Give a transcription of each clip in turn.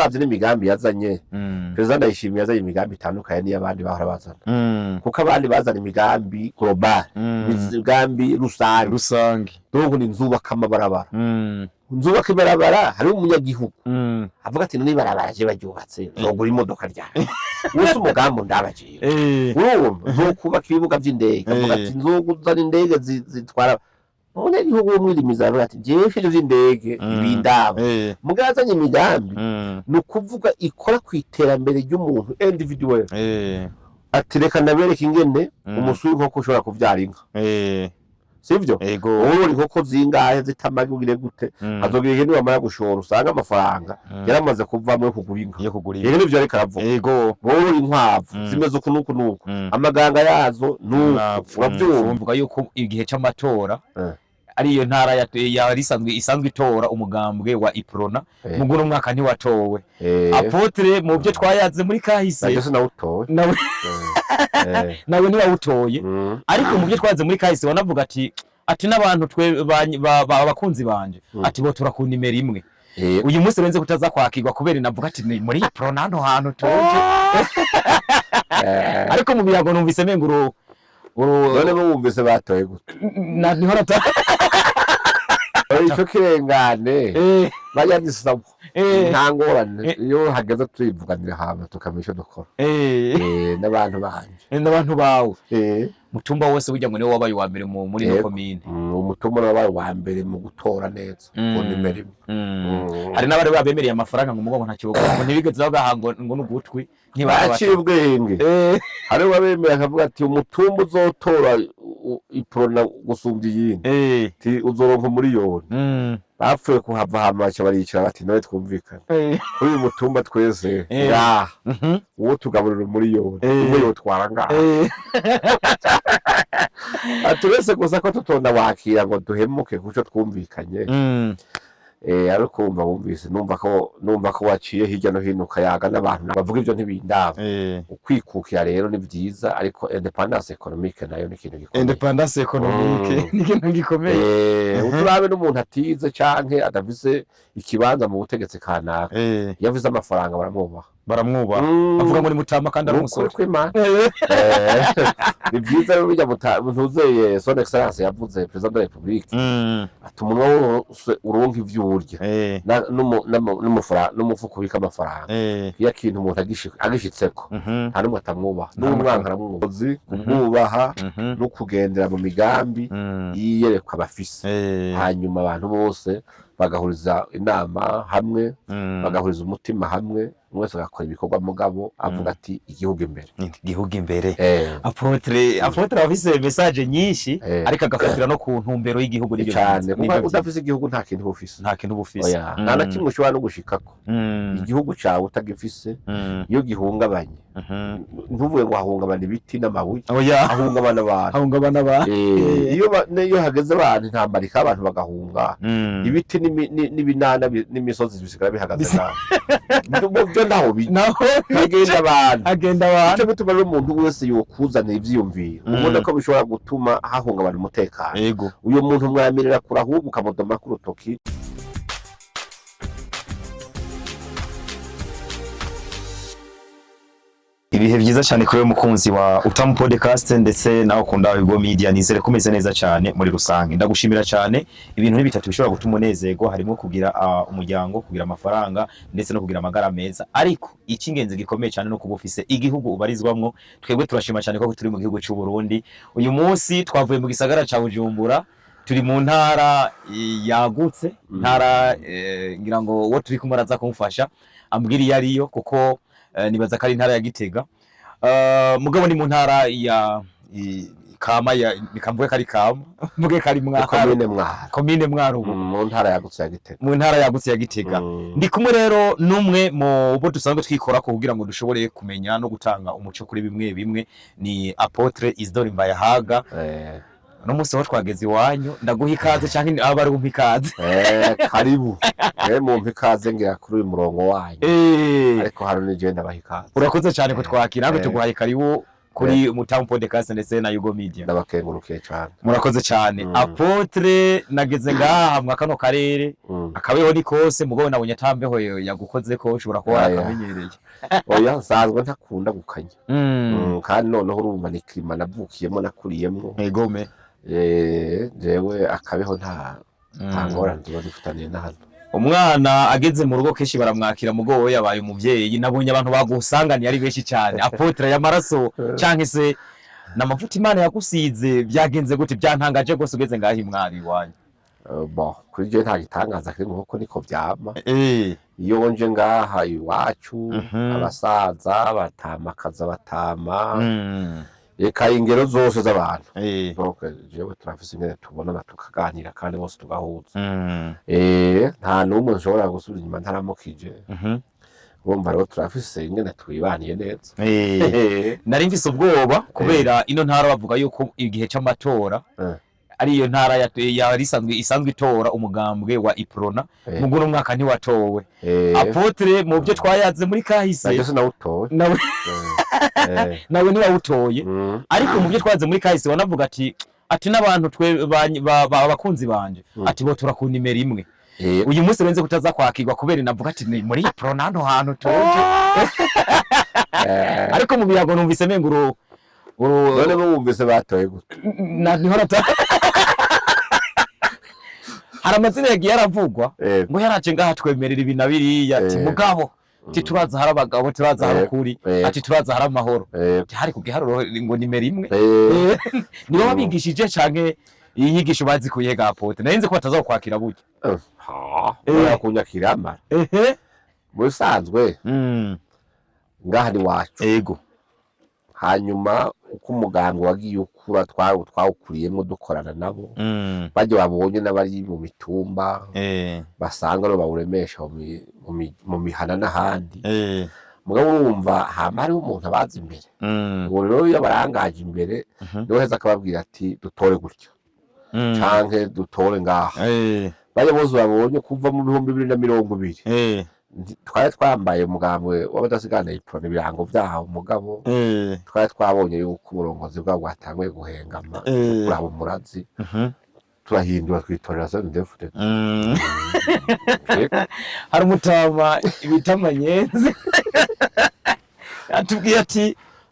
Uravye n'imigambi yazanye, Perezida Ndayishimiye yazanye imigambi itandukanye n'iy'abandi bahora bazana, kuko abandi bazana imigambi global, imigambi rusange. Rusange. Donc ni nzubaka amabarabara, nzubaka ibarabara. Hariho umunyagihugu avuga ati: "None ibarabara je baryubatse, nzogura imodoka ryari?" Wose umugambi ndabajiye. Urumva, nzokubaka ibibuga vy'indege, avuga ati nzoguzana indege zitwara umunyagihugu w'umwirimizi, aravuga ati: "Jewe ivyo vy'indege ibindaba." Mugabo azanye imigambi, ni ukuvuga ikora ku iterambere ry'umuntu individuel. Ati: "Reka ndabereka ingene umuswi w'inkoko ushobora kuvyara inka." Sivyo? Ego. Wowe inkoko zingahe zitamagi, ugire gute? Hazogira igihe niwamara gushora usanga amafaranga yaramaze kuvamwo yo kugura inka. Yo kugura inka. Yego, nivyo ariko aravuga. Wowe inkwavu zimeze uku n'uku n'uku, amaganga yazo nuku. Uravyumva? Mvuga yuko igihe c'amatora ariyo ntara yari isanzwe itora umugambwe wa Iprona, mugu uno mwaka ntiwatowe. Apôtre, mu byo twayaze muri kahise, Naje sinawutoye. Nawe nawe ntiwawutoye. Ariko mu byo twayaze muri kahise wanavuga ati n'abantu twe abakunzi banje, ati bo turakunda nimero imwe. Uyu munsi renze kutaza kwakirwa kubera navuga ati ni muri Iprona hano hantu tuje. Ariko mu biyago numvise mengo uru None bo wumvise batoye gute? Na niho nata. Ico kirengane, bayandisaba, nta ngorane. Iyo hageze turivuganira hama tukamenya ico dukora. N'abantu banje. N'abantu bawe. Mutumba wose burya ngo niwe wabaye uwa mbere muri ino komine. Umutumba wabaye uwa mbere mu gutora neza ku nimero imwe. Hari n'abari babemereye amafaranga ngo umugongo nta kibuga, ngo ntibigeze bagaha ngo n'ugutwi. Baciye ubwenge. Hariho abemeye akavuga ati: "Umutumba uzotora Iprona gusumbya iyindi, ati uzoronka umuriyoni." Bapfuye kuhava, hama baca baricara bati: "Nawe twumvikane kuri uyu mutumba twese ngaha, uwo tugaburira umuriyoni umwe yotwara ngaha." Ati uretse gusa ko tutonda wakira ngo duhemuke kuco twumvikanye. Ariko wumva wumvise numva ko waciye hirya no hino ukayaga n'abantu bavuga ibyo ntibindaba. Ukwikukira rero ni byiza, ariko indépendance économique nayo ni ikintu gikomeye. Indépendance économique ni ikintu gikomeye. Uturabe n'umuntu atize canke adafise ikibanza mu butegetsi kanaka, iyo afise amafaranga baramwubaha. Baramwubaha. Avuga ngo ni mutama kandi ari Ni ukuri umusore. kw'Imana. Ni byiza rero bijya ntuzeye Son Excellence yavuze, Président de la République, ati umunwa wose uronka ivyo urya n'umufuko ubika amafaranga. Iyo akintu umuntu agishitseko, nta n'umwe atamwubaha. Nta n'umwe. N'umwanka aramwubaha. Kumwubaha no kugendera mu migambi yiyerekwa bafise, hanyuma abantu bose bagahuriza inama hamwe, bagahuriza umutima hamwe, umwe wese agakora ibikorwa, mugabo avuga ati: "Igihugu imbere." Igihugu imbere. Apôtre afise message nyinshi, ariko agafatira no ku ntumbero y'igihugu, nibyo Cyane, byiza, kuko nibyo byiza. udafise igihugu nta kintu uba ufise. Nta kintu uba ufise. Oya, nta na kimwe ushobora no gushikako. Igihugu cawe utagifise, iyo gihungabanye, ntuvuge ngo hahungabana ibiti n'amabuye, Oya. hahungabana abantu. Hahungabana abantu. Iyo hageze abantu, intambara ikaba, abantu bagahunga, ibiti n'ibinana n'imisozi bisigara bihagaze nabi. Byo ntaho bijya. Naho hagenda abantu. Agenda abantu. Ico gituma rero umuntu wese yokuzanira ivyiyumviro, ubona ko bishobora gutuma hahungabana umutekano, uyo muntu mwamirira kure, ahubwo ukamudoma ku rutoki. Ibihe byiza cyane kuri we mukunzi wa Utamu Podcast ndetse nawe ukunda Bigo Media. Nizere ko umeze neza cyane muri rusange. Ndagushimira cyane. Ibintu ni bitatu bishobora gutuma unezerwa, harimo kugira umuryango, kugira amafaranga ndetse no kugira amagara meza, ariko icy'ingenzi gikomeye cyane no kuba ufise igihugu ubarizwamwo. Twebwe turashima cyane ko turi mu gihugu cy'u Burundi. Uyu munsi twavuye mu gisagara ca Bujumbura, turi mu ntara yagutse, ntara ngira ngo uwo turi kumwe araza kumufasha ambwira iyo ariyo, kuko nibaza ko ari intara ya Gitega. Mugabo ni mu ntara ya Kama ya nikamvuge ko ari Kama, mvuge ko ari Mwaro. Komine Mwaro. Komine Mwaro ubu. Mu ntara yagutse ya Gitega. Mu ntara yagutse ya Gitega. Ndi kumwe rero n'umwe mu bo dusanzwe twikora ko kugira ngo dushobore kumenya no gutanga umuco kuri bimwe bimwe, ni Apôtre Isidore Mbayahaga. Uno munsi aho twageze iwanyu, ndaguha ikaze canke aba ari umpa ikaze? Karibu, mumpa ikaze ngira kuri uyu murongo wanyu, ariko hano nije ndabaha ikaze. Urakoze cyane kutwakira, natwe tuguhaye karibu. Kuri Mutamu Podcast ndetse na Yugo Media. Ndabakengurukiye cyane. Murakoze cyane. Apôtre, nageze ngaha mwa kano karere, akabeho ni kose, mugabo nabonye atambeho yagukoze ko ushobora kuba Oya. warakamenyereye. Oya, nsanzwe ntakunda gukanya. Kandi noneho urumva ni climat navukiyemo, nakuriyemo. Egome. Jewe akabeho nta ngorane tuba dufitaniye na hano. Umwana ageze mu rugo kenshi baramwakira, mugo we yabaye umuvyeyi. Nabonye abantu bagusanganiye ari benshi cyane. Apôtre, y'amaraso canke se n'amavuta Imana yagusize, byagenze gute? Byantangaje rwose ugeze ngaho imwari iwanyu. Bon, kuri je nta gitangaza kirimo kuko niko vyama. Iyo nje ngaha iwacu, abasaza batamakaza batama, reka ingero zose z'abantu. Donc jewe turafise ingene tubonana, tukaganira kandi bose tugahuza. Nta n'umwe nshobora gusubira inyuma ntaramukije. Urumva rero turafise ingene twibaniye neza. Nari mfise ubwoba kubera ino ntara bavuga yuko igihe c'amatora ari iyo ntara yari isanzwe itora umugambwe wa Iprona. Mugu uno mwaka ntiwatowe. Apôtre, mu byo twayaze muri kahise, Naryo sinawutoye. Nawe nawe ntiwawutoye. Ariko mu byo twaze muri kahise wanavuga ati n'abantu twe abakunzi banje, ati bo turakunda nimero imwe. Uyu munsi renze kutaza kwakirwa kubera navuga ati ni muri Iprona hano hantu tuje. Ariko mu biyago numvise mengo uru None bo wumvise batoye gute? Na niho nata hari amazina yagiye aravugwa ngo yaraje ngaha twemerera ibi na biriya, ati mugabo ati turaza hari abagabo, turaza hari ukuri, ati turaza hari amahoro, ati hari ku giharuro ngo nimero imwe. Nibo babigishije canke iyi nyigisho bazikuye ga Apôtre? Nari nzi ko bataza kukwakira burya. Ha, barakunyakira amara. Mu bisanzwe ngaha ni wacu. Hanyuma uko umuganga wagiye ukura, twawukuriyemo dukorana nabo, bajya babonye n'abari mu mitumba basanga no bawuremesha mu mihana n'ahandi. Mugabo urumva hama hariho umuntu abaza imbere. Uwo rero iyo abarangaje imbere, niwe heza akababwira ati dutore gutya canke dutore ngaha. Bajya bose babonye kuva mu 2020, twari twambaye umugambwe w'abadasigana Iprona, ibirango vyaho, umugabo twari twabonye yuko uburongozi bwabo bwatanguye guhengama, kuraba umurazi, turahindura twitorera CNDD-FDD. Hari umutama bita Manyenzi atubwiye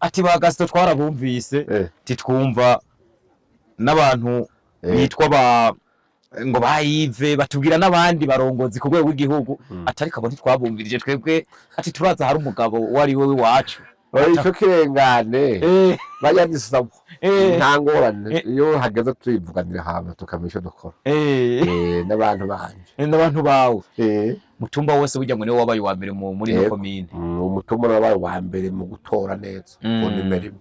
ati ba Gaston twarabumvise, ati twumva n'abantu bitwa ba ngo bayive, batubwira n'abandi barongozi ku rwego rw'igihugu, ati ariko abo ntitwabumvirije twebwe, ati turaza hari umugabo uwo ari we w'iwacu. Oya, ico kirengane, bajya nisabwa, nta ngorane. Iyo hageze turivuganira hama tukamenya ico dukora. N'abantu banje. N'abantu bawe. Mutumba wose burya ngo niwe wabaye uwa mbere muri ino komine. Umutumba wabaye uwa mbere mu gutora neza ku nimero imwe.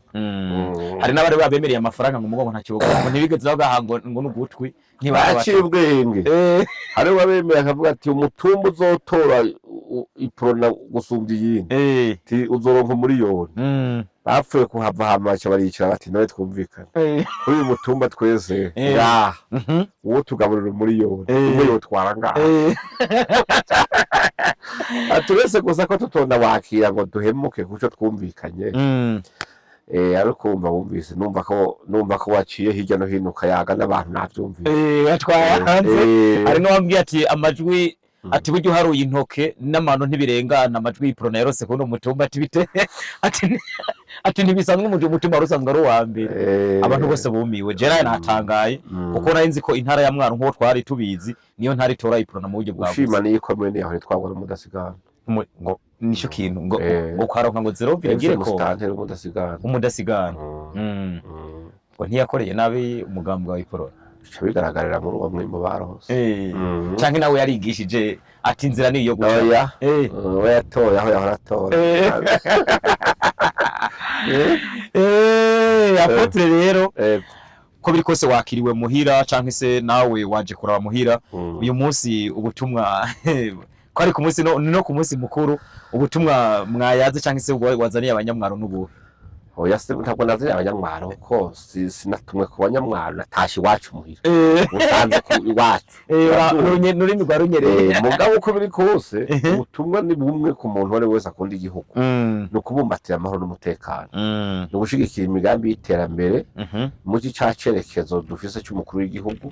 Hari n'abari babemereye amafaranga ngo umugongo ntacyo, ngo ntibigeze bagaha ngo n'ugutwi. Baciye ubwenge. Hariho abemeye akavuga ati umutumba uzotora Iprona gusumbya iyindi, ati uzoronka umuriyoni. Bapfuye kuhava hama baca baricara bati nawe twumvikane kuri uyu mutumba twese ngaha, uwo tugaburira umuriyoni umwe yotwara ngaha. Ati uretse gusa ko tutonda wakira ngo duhemuke kuco twumvikanye. Ariko wumva wumvise numva ko waciye hirya no hino ukayaga n'abantu, navyumvise. Batwaye hanze. Hari n'uwambwiye ati amajwi, ati burya uharuye intoke n'amano ntibirengana amajwi y'Iprona yarose kuno mutumba, ati bite, ati ntibisanzwe, umutumba wari usanzwe ari uwa mbere. Abantu bose bumiwe. Je nawe natangaye, kuko nari nzi ko intara ya Mwaro, nk'uko twari tubizi, niyo ntara itora Iprona mu buryo bwagutse. Ushima niyo ikomeye niyo twagwa n'umudasigana. Ngo nicyo kintu ngo ngo kwaronka ngo zero virgule ko umusitanteri w'umudasigana. Umudasigana. Ngo ntiyakoreye nabi umugambi wa Iprona. Bica bigaragarira muri uwo mwimbu baronse. Canke nawe yarigishije ati inzira niyo guca. Oya. We yatoye aho yahora atora. Apôtre rero, ko biri kose wakiriwe muhira canke se nawe waje kuraba muhira. Uyu munsi ubutumwa, ko ari ku munsi no ku munsi mukuru, ubutumwa mwayaze canke se wazaniye abanyamwaro n'ubuhe? Oya se, ntabwo nazanye abanyamwaro, ko sinatumwe ku banyamwaro, natashe iwacu muhira, usanze ku iwacu. N'ururimi rwa runyereye. Mugabo uko biri kose, ubutumwa ni bumwe ku muntu uwo ari we wese akunda igihugu: ni ukubumbatira amahoro n'umutekano, ni ugushigikira imigambi y'iterambere muri ca cerekezo dufise c'umukuru w'igihugu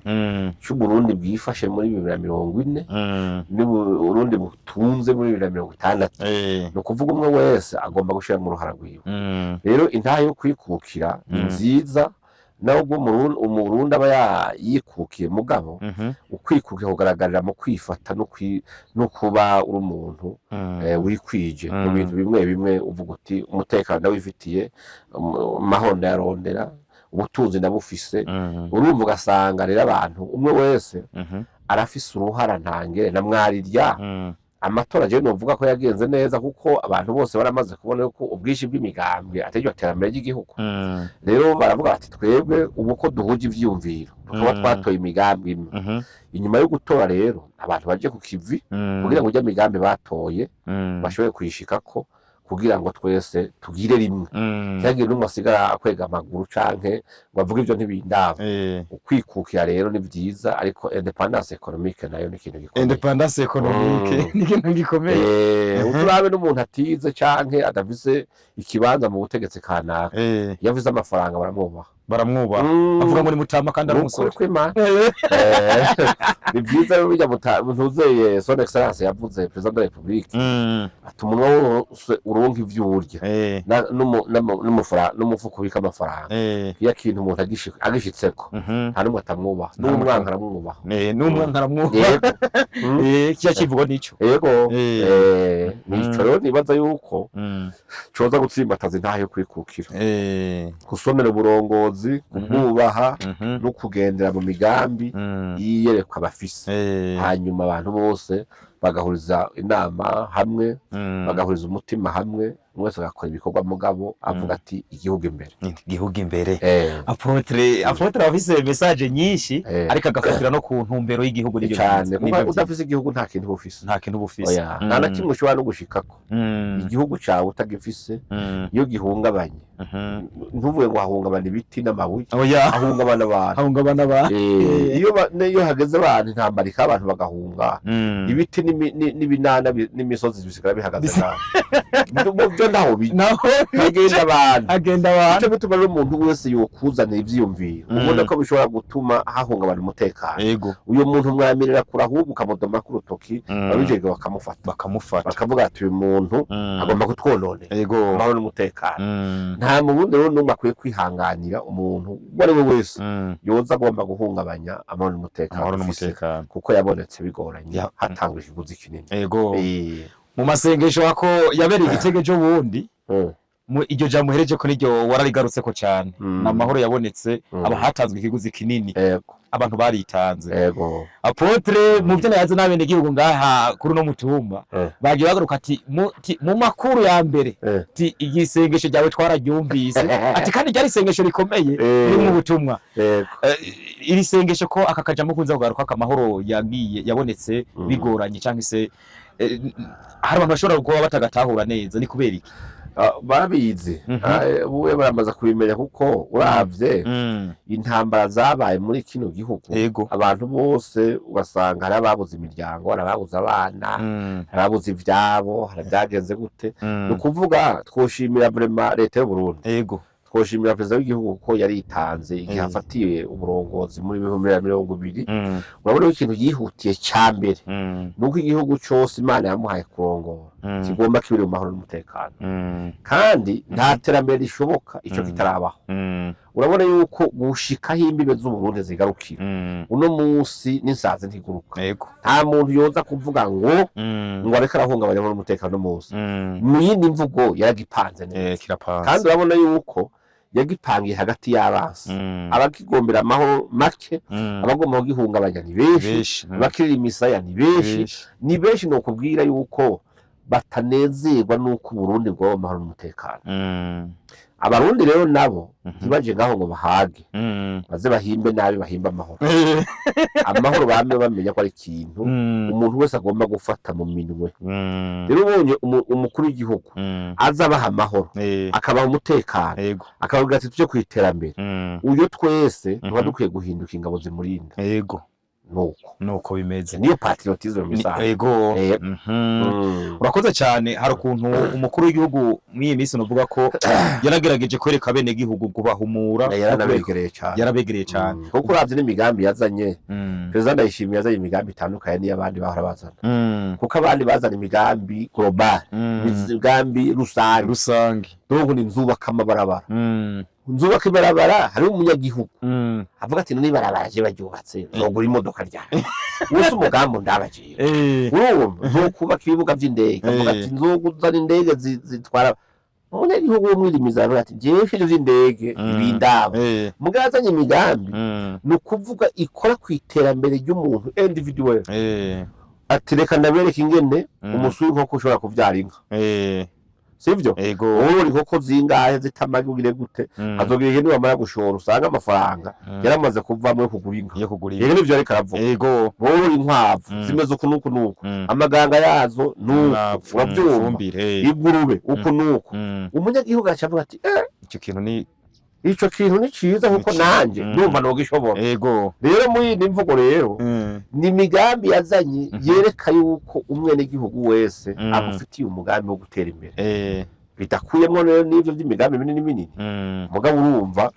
c'Uburundi bwifashe muri 2040 n'Uburundi butunze muri 2060. Ni ukuvuga umwe wese agomba gushira mu ruhara rwiwe. Rero intahe yo kwikukira ni nziza, naho ubwo Umurundi aba yikukiye, mugabo ukwikukira kugaragarira mu kwifata no kuba uri umuntu wikwije mu bintu bimwe bimwe, uvuga uti umutekano ndawifitiye, amahoro ndayarondera, ubutunzi ndabufise. Urumva, ugasanga rero abantu umwe wese arafise uruhara ntangere na mwarirya. Amatora jewe novuga ko yagenze neza, kuko abantu bose baramaze kubona yuko ubwinshi bw'imigambwe atari ryo terambere ry'igihugu. Rero baravuga bati twebwe ubu ko duhuje ivyiyumviro, tukaba twatoye imigambi imwe. Inyuma yo gutora rero, abantu baje ku kivi kugira ngo ijya migambi batoye bashobore kuyishikako, kugira ngo twese tugire rimwe, ntihagire n'umwe asigara akwega amaguru canke ngo avuge ibyo ntibindaba. Ukwikukira rero ni vyiza, ariko indépendance économique nayo ni ikintu gikomeye. Indépendance économique ni ikintu gikomeye. Uturabe n'umuntu atize canke adafise ikibanza mu butegetsi kanaka, iyo afise amafaranga baramwubaha. Baramwubaha, bavuga ngo ni mutama kandi ari Ni ukuri umusore. kw'Imana. Ni byiza rero bijya ntuzeye son excellence yavuze, président de la république, ati umunwa wose uronka ivyo urya n'umufuko ubika amafaranga. Iyo akintu umuntu agishitseko, nta n'umwe atamwubaha, n'umwanka aramwubaha. N'umwanka aramwubaha. Yego. Kiya kivugo nico. Yego. Nico rero nibaza yuko coza gutsimbataza intahe yo kwikukira, gusomera uburongozi, kubwubaha no kugendera mu migambi yiyerekwa bafise, hanyuma abantu bose bagahuriza inama hamwe, bagahuriza umutima hamwe, umwe wese agakora ibikorwa, mugabo avuga ati igihugu imbere. Igihugu imbere. Apôtre afise message nyinshi, ariko agafatira no ku ntumbero y'igihugu, nivyo Cyane, vyiza, kuko nivyo vyiza. udafise igihugu nta kintu uba ufise. Nta kintu uba ufise. Oya, nta na kimwe ushobora no gushikako. Igihugu cawe utagifise, iyo gihungabanye, ntuvuge ngo hahungabana ibiti n'amabuye, Oya. hahungabana abantu. Hahungabana abantu. Iyo hageze abantu, intambara ikaba, abantu bagahunga, ibiti n'ibinana n'imisozi bisigara bihagaze nabi. Mu byo ntaho bijya, Naho hagenda abantu. Hagenda abantu. Ico gituma rero umuntu wese yokuzanira ivyiyumviro ubona ko bishobora gutuma hahungabana umutekano, uyo muntu mwamirira kure, ahubwo ukamudoma ku rutoki, ababijejwe bakamufata. Bakamufata. Bakavuga ati uyu muntu agomba kutwononera amahoro n'umutekano. Nta murundi rero n'umwe akwiye kwihanganira umuntu uwo ari we wese yoza agomba guhungabanya amahoro n'umutekano Amahoro ufise, n'umutekano. kuko yabonetse bigoranye, hatangwa ikiguzi kinini. Mu masengesho ako yabereye igitego ejo bundi, mu iryo jambo uhereje ko niryo wararigarutseko cyane, ni amahoro yabonetse, aba hatanzwe ikiguzi kinini, abantu baritanze. Apôtre, mu byo nayaze n'abenegihugu ngaha kuri uno mutumba, bagiye bagaruka ati mu makuru ya mbere ati igisengesho ryawe twararyumvise, ati kandi ryari isengesho rikomeye ririmo ubutumwa. Iri sengesho ko aka kajambo kunze kugaruka akamahoro yagiye yabonetse bigoranye, cyangwa se hari abantu bashobora kuba batagatahura neza, ni kubera iki? Ah, barabizi. Ah, ubu baramaze kubimenya, kuko uravye intambara zabaye muri kino gihugu, abantu bose ugasanga hari ababuze imiryango, hari ababuze abana, hari ababuze ivyabo, hari ibyagenze gute. Ni ukuvuga twoshimira vraiment leta y'u Burundi, twoshimira perezida w'igihugu kuko yaritanze igihe afatiye uburongozi muri 2020. Urabona ko ikintu yihutiye cya mbere ni uko igihugu cose Imana yamuhaye kurongora kigomba kibiri mu mahoro n'umutekano, kandi nta terambere rishoboka ico kitarabaho. Urabona yuko gushikaho imbibe z'Uburundi zigarukira uno munsi n'insazi ntiguruka. Nta muntu yoza kuvuga ngo ngo areke arahungabanya n'umutekano munsi. Mu yindi mvugo, yaragipanze neza. Kirapanze. Kandi urabona yuko yagipangiye hagati y'abansi, abakigombera amahoro make, abagomba kugihungabanya ni benshi, Benshi. abakirira imisaya ni benshi, ni benshi. Ni ukubwira yuko Batanezerwa n'uko Uburundi bwoba amahoro n'umutekano. Abarundi rero nabo ntibaje ngaho ngo bahage, baze bahimbe nabi, bahimbe amahoro. Amahoro bame bamenya ko ari ikintu umuntu wese agomba gufata mu minwe. Rero ubonye umukuru w'igihugu aza abaha amahoro, akabaha umutekano, akababwira ati tuje ku iterambere, uyo twese tuba dukwiye guhinduka ingabo zimurinda. Nuko Nuko bimeze. Niyo patriotisme mu bisanzwe. Urakoze cyane. Hari ukuntu umukuru w'igihugu muri iyi minsi novuga ko yaragerageje kwereka bene gihugu kubahumura no Yaranabegereye cyane. Yarabegereye cyane. Kuko uravye n'imigambi yazanye, Perezida Ndayishimiye yazanye imigambi itandukanye n'iy'abandi bahora bazana, kuko abandi bazana imigambi global, imigambi rusange. Rusange. Donc ni nzubaka amabarabara, nzubaka ibarabara, hariho umunyagihugu avuga ati none ibarabara je baryubatse nzogura imodoka ryari? Uwo si umugambi ndabajiye. Urumva, nzokubaka ibibuga vy'indege, avuga ati nzoguzana indege zitwara umunyagihugu w'umwirimizi, aravuga ati jewe ivyo vy'indege ibindaba. Mugabo azanye imigambi, ni ukuvuga ikora ku iterambere ry'umuntu individuel, ati reka ndabereka ingene umuswi w'inkoko ushobora kuvyara inka, sivyo? Ego. Worora inkoko zingahe zitamagi, ugire gute, azogira ihene, wamara gushora usanga amafaranga yaramaze kuvamwo yo kugura inka. Yo kugura inka. Yego, nivyo ariko aravuga. Borora inkwavu zimeze uku n'uku n'uku, amaganga yazo nuku, uravyumva? Ifumbire. Igurube uku n'uku. Umunyagihugu aca avuga ati Ico kintu ni ico kintu ni ciza, kuko Ni ciza. nanje ndumva nogishobora. Rero muri iyi mvugo rero, ni imigambi yazanye yereka yuko umwenegihugu wese amufitiye umugambi wo gutera imbere, bidakuyemwo rero n'ivyo vy'imigambi minini minini. Mugabo urumva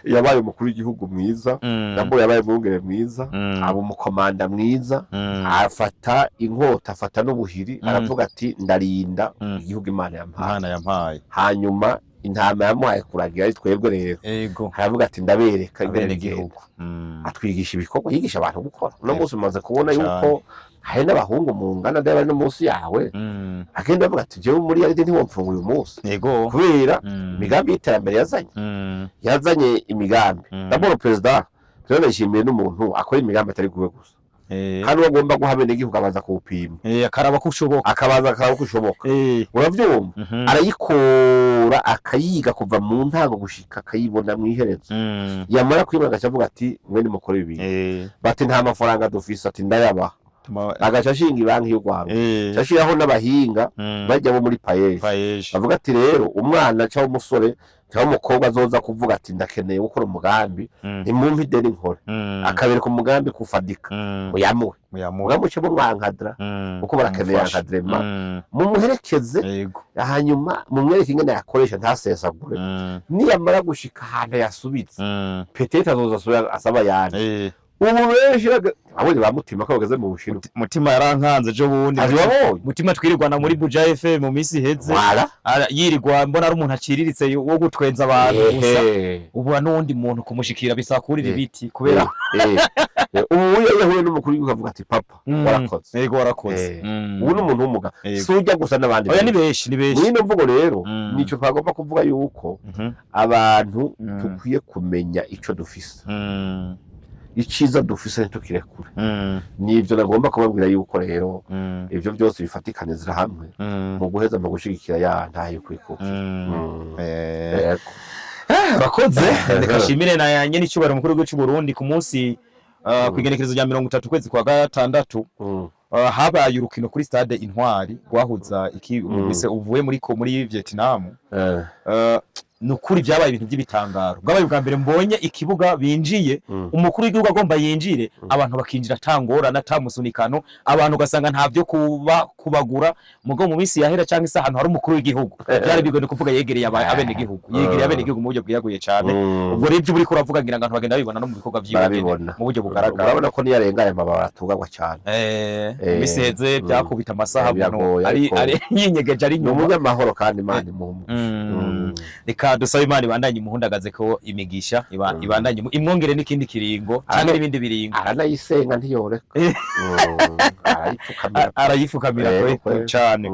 yabaye umukuru w'igihugu mwiza, nabwo yabaye umwungere mwiza, aba umukomanda mwiza, afata inkota, afata n'ubuhiri, aravuga ati ndarinda igihugu Imana yampaye. Imana yampaye. Hanyuma intama yamuhaye kuragira ari twebwe rero, aravuga ati ndabereka ingene bigenda. Abenegihugu. Atwigisha ibikorwa, yigisha abantu gukora. Uno munsi umaze kubona yuko hari n'abahungu mungana ndeba no munsi yawe, agenda bavuga ati jewe muri yaride ntiwomfunga uyu munsi, kubera imigambi y'iterambere yazanye. Yazanye imigambi. D'abord perezida Ndayishimiye n'umuntu akora imigambi atari kuwe gusa, kandi uwo agomba guha abenegihugu abanza kuwupima. Akaraba ko ushoboka. Akabanza akaraba ko ushoboka, uravyumva? Arayikora, akayiga kuva mu ntango gushika akayibona mw'iherezo. Yamara kuyibona agaca avuga ati mwe nimukore ibi. Bati nta mafaranga dufise, ati ndayabaha. Agaca ashinga ibanki y'u Rwanda, aca ashiraho n'abahinga bajya bo muri PAEEJ. PAEEJ. Bavuga ati rero umwana cyangwa umusore cyangwa umukobwa azoza kuvuga ati ndakeneye gukora umugambi, ntimumpe ideni nkore, akabereka umugambi kufadika, muyamuhe. Muyamuhe. Mugamuce mumwankadra, kuko barakeneye Mumufashe. encadrement. Mumuherekeze, hanyuma mumwereke ingene yakoresha ntasesagure. Niyamara gushika ahantu yasubitse, peut-être azoza asubira asaba ayandi. Ubu benshi abonye ba Mutima ko bageze mu Bushinwa. Mutima yarankanze ejo bundi. Abibabonye. Mutima twirirwana muri Buja FM mu minsi iheze. Wala. Yirirwa mbona ari umuntu aciriritse wo gutwenza abantu gusa. Ubu n'uwundi muntu kumushikira bisakurira ibiti kubera Ubu iyo yahuye n'umukuru w'igihugu avuga ati papa, warakoze. Yego, warakoze. Ubu ni umuntu w'umugabo, si ujya gusa n'abandi Oya, ni benshi. benshi, ni benshi. Muri ino mvugo rero, nico twagomba kuvuga yuko abantu dukwiye kumenya ico dufise, iciza dufise ntitukirekure. Nivyo nagomba kubabwira yuko rero ivyo byose bifatikanizira hamwe mu guheza mu gushigikira ya ntahe yo kwikukira. Yego. Urakoze. Reka nshimire na nyene icyubahiro mukuru w'igihugu cy'u Burundi ku munsi kw'igenekerezo rya 30 ukwezi kwa gatandatu, habaye urukino kuri stade Intwari rwahuza iki umugwi uvuye muri Vietnam. Ni ukuri byabaye ibintu by'ibitangaro. Bwabaye ubwa mbere mbonye ikibuga binjiye, umukuru w'igihugu agomba yinjire, abantu bakinjira ata ngorane, ata musunikano, abantu ugasanga nta byo kuba kubagura. Mugo mu minsi yahera cyangwa se ahantu hari umukuru w'igihugu byari bigoye, kuvuga yegereye abenegihugu, yegereye abenegihugu mu buryo bwiyaguye cyane. Ubwo rero ibyo uriko uravuga ngira ngo abantu bagenda babibona no mu bikorwa vyiwe nyene, Barabibona. mu buryo bugaragara. Urabona ko niyo arengaye amababa atugagwa cyane. Mu minsi iheze byakubita amasaha umuntu Biragoye, ari ari yinyegeje ari ni inyuma. umunyamahoro kandi Imana imuha. Reka dusabe Imana ibandanye imuhundagaze ko imigisha ibandanye imwongere n'ikindi kiringo cyangwa n'ibindi biringo. Aranayisenga ntiyoreka. Arayipfukamira. Arayifukamira kwe Kwe. cyane.